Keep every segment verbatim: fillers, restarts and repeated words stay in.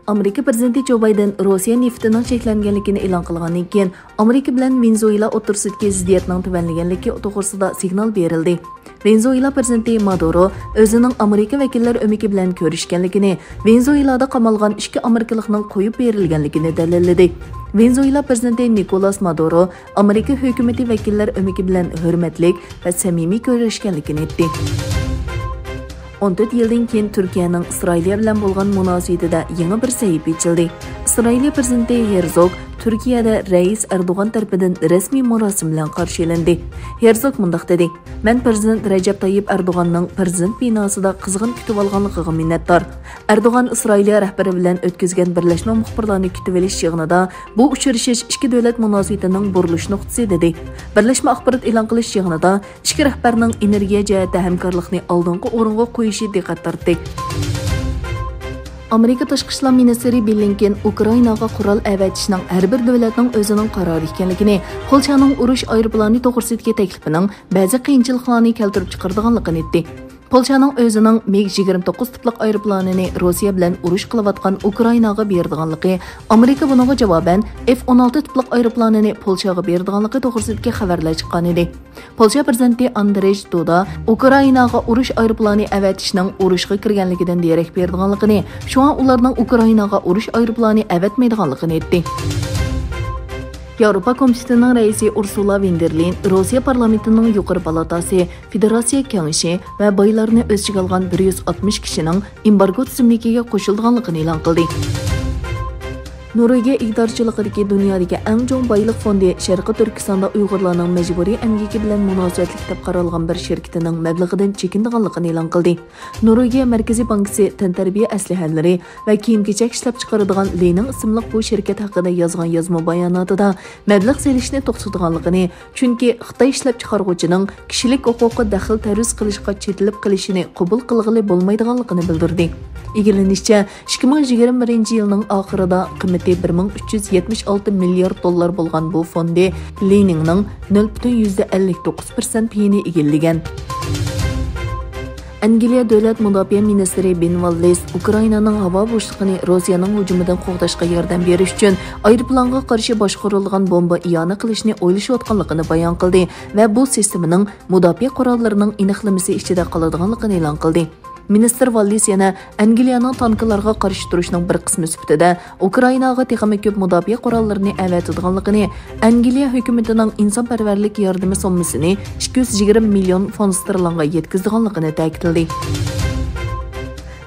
ئامېرىكا پىرېزىدېنتى جو بايدېن روسىيە نېفىتىنىڭ چەكلەنگەنلىكىنى ئېلان قىلغاندىن كېيىن، ئامېرىكا بىلەن ۋېنېزۇېلا ئوتتۇرىسىدىكى زىددىيەتنىڭ تۆۋەنلىگەنلىكى توغرىسىدا سىگنال بېرىلدى. ۋېنېزۇېلا پىرېزىدېنتى مادۇرو ئۆزىنىڭ ئامېرىكا ۋەكىللەر ئۆمىكى بىلەن كۆرۈشكەنلىكىنى، ۋېنېزۇېلادا قامالغان ئىككى ئامېرىكىلىقنىڭ قويۇپ بېرىلگەنلىكىنى دەلىللىدى. ۋېنېزۇېلا پىرېزىدېنتى نىكولاس مادۇرو ئامېرىكا ھۆكۈمىتى ۋەكىللەر ئۆمىكى بىلەن ھۆرمەتلىك ۋە سەمىمىي كۆرۈشكەنلىكىنى ئېيتتى. ئون تۆت يىلدىن كېيىن تۈركىيەنىڭ ئىسرائىلىيە بىلەن بولغان مۇناسىۋىتىدە يېڭى بىر سەھىپە ئېچىلدى. ئىسرائىلىيە پىرېزىدېنتى ھېرزوگ تۈركىيەدە رەئىس ئەردوغان تەرىپىدىن رەسمىي مۇراسىم بىلەن قارشى ئېلىندى. ھېرزوگ مۇنداق دېدى، مەن پىرېزىدېنت رەجەپ تايىپ ئەردوغاننىڭ پىرېزىدېنت بىناسىدا قىزغىن كۈتۈۋالغانلىقىغا مىننەتدار. ئەردوغان ئىسرائىلىيە رەھبىرى بىلەن ئۆتكۈزگەن بىرلەشمە مۇخبىرلارنى كۈتۈۋېلىش يىغىنىدا بۇ ئۇچرىشىش ئىككى دۆلەت مۇناسىۋىتىنىڭ بۇرۇلۇش نۇقتىسى دېدى. بىرلەشمە ئاخبارات ئېلان قىلىش يىغىنىدا ئىككى رەھبەرنىڭ ئېنېرگىيە جەھەتتە ھەمكارلىقنى ئالدىنقى ئورۇنغا قويۇشى دىققەت تارتتى. ئامېرىكا تاشقى ئىشلار مىنىستىرى بلىنكېن ئۇكرائىناغا قورال ئەۋەتىشنىڭ ھەر بىر دۆلەتنىڭ ئۆزىنىڭ قارارى ئىكەنلىكىنى، پولشانىڭ ئۇرۇش ئايروپىلانى توغرىسىدىكى تەكلىپىنىڭ بەزى قىيىنچىلىقلارنى كەلتۈرۈپ چىقىرىدىغانلىقىنى ئېيتتى. پولشانىڭ ئۆزىنىڭ مىگ يىگىرمە توققۇز تىپلىق ئايروپىلانىنى روسىيە بىلەن ئۇرۇش قىلىۋاتقان ئۇكرائىناغا بېرىدىغانلىقى، ئامېرىكا بۇنىڭغا جاۋابەن ئېف ئون ئالتە تىپلىق ئايروپىلانىنى پولشاغا بېرىدىغانلىقى توغرىسىدىكى خەۋەرلەر چىققانىدى. پولشا پىرېزىدېنتى ئاندرېج دۇدا ئۇكرائىناغا ئۇرۇش ئايروپىلانى ئەۋەتىشنىڭ ئۇرۇشقا كىرگەنلىكىدىن دېرەك بېرىدىغانلىقىنى، شۇڭا ئۇلارنىڭ ئۇكرائىناغا ئۇرۇش ئايروپىلانى ئەۋەتمەيدىغانلىقىنى ئېيتتى. ياۋروپا كومىتېتىنىڭ رەئىسى ئۇرسۇلا ۋېندېرلېين روسىيە پارلامېنتىنىڭ يۇقىرى پالاتاسى، فېدېراتسىيە كېڭىشى ۋە بايلارنى ئۆز ئىچىگە ئالغان بىر يۈز ئاتمىش كىشىنىڭ ئېمبارگو تىزىملىكىگە قوشۇلىدىغانلىقىنى ئېلان قىلدى. نورۋېگىيە ئىگىدارچىلىقىدىكى دۇنيادىكى ئەڭ چوڭ بايلىق فوندى شەرقىي تۈركىستاندا ئۇيغۇرلارنىڭ مەجبۇرىي ئەمگىكى بىلەن مۇناسىۋەتلىك دەپ قارالغان بىر شىركىتىنىڭ مەبلىغىدىن چېكىنىدىغانلىقىنى ئېلان قىلدى. نورۋېگىيە مەركىزىي بانكىسى تەنتەربىيە ئەسلىھەلىرى ۋە كىيىم-كېچەك ئىشلەپچىقىرىدىغان لىنىڭ ئىسىملىق بۇ شىركەت ھەققىدە يازغان يازما باياناتىدا مەبلەغ سېلىشنى توختىتىدىغانلىقىنى، چۈنكى خىتاي ئىشلەپچىقارغۇچىنىڭ كىشىلىك ھوقۇققا دەخلى تەرۇز قىلىشقا چېتىلىپ قېلىشىنى قوبۇل قىلغىلى بولمايدىغانلىقىنى بىلدۈردى. ئىگىلىنىشىچە، ئىككى مىڭ يىگىرمە بىرىنچى يىلنىڭ ئاخىرىدا قىممىتى بىر مىڭ ئۈچ يۈز يەتمىش ئالتە مىليارد دوللار بولغان بۇ فوندى لىنىڭنىڭ نۆل پۈتۈن يۈزدە ئەللىك توققۇز پىرسەنت پېيىنى ئىگىلىگەن. ئەنگلىيە دۆلەت مۇداپىئە مىنىستىرى بېن ۋاللېس ئۇكرائىنانىڭ ھاۋا بوشلۇقىنى روسىيەنىڭ ھۇجۇمىدىن قوغداشقا ياردەم بېرىش ئۈچۈن ئايروپىلانغا قارشى باشقۇرۇلىدىغان بومبا ئىئانە قىلىشنى ئويلىشىۋاتقانلىقىنى بايان قىلدى ۋە بۇ سىستېمىنىڭ مۇداپىئە قوراللىرىنىڭ ئېنىقلىمىسى ئىچىدە قالىدىغانلىقىنى ئېلان قىلدى. مىنىستىر ۋاللېس يەنە ئەنگلىيەنىڭ تانكىلارغا قارشى تۇرۇشنىڭ بىر قىسمى سۈپىتىدە ئۇكرائىناغا تېخىمۇ كۆپ مۇداپىئە قوراللىرىنى ئەۋەتىدىغانلىقىنى، ئەنگلىيە ھۆكۈمىتىنىڭ ئىنسانپەرۋەرلىك ياردىمى سوممىسىنى ئىككى يۈز يىگىرمە مىليون فونت ستېرلىنغا يەتكۈزىدىغانلىقىنى تەكىتلىدى.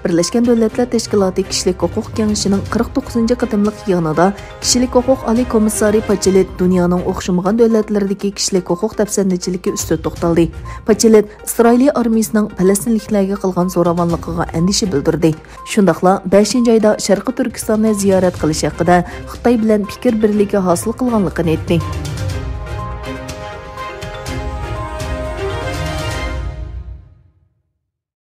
بىرلەشكەن دۆلەتلەر تەشكىلاتى كىشىلىك ھوقۇق كېڭىشىنىڭ قىرىق توققۇزىنچى قېتىملىق يىغىنىدا كىشىلىك ھوقۇق ئالىي كومىسسارى پاچېلېت دۇنيانىڭ ئوخشىمىغان دۆلەتلىرىدىكى كىشىلىك ھوقۇق دەپسەندىچىلىكى ئۈستىدە توختالدى. پاچېلېت ئىسرائىلىيە ئارمىيىسىنىڭ پەلەستىنلىكلەرگە قىلغان زوراۋانلىقىغا ئەندىشە بىلدۈردى. شۇنداقلا بەشىنچى ئايدا شەرقىي تۈركىستاننى زىيارەت قىلىش ھەققىدە خىتاي بىلەن پىكىر بىرلىكى ھاسىل قىلغانلىقىنى ئېيتتى.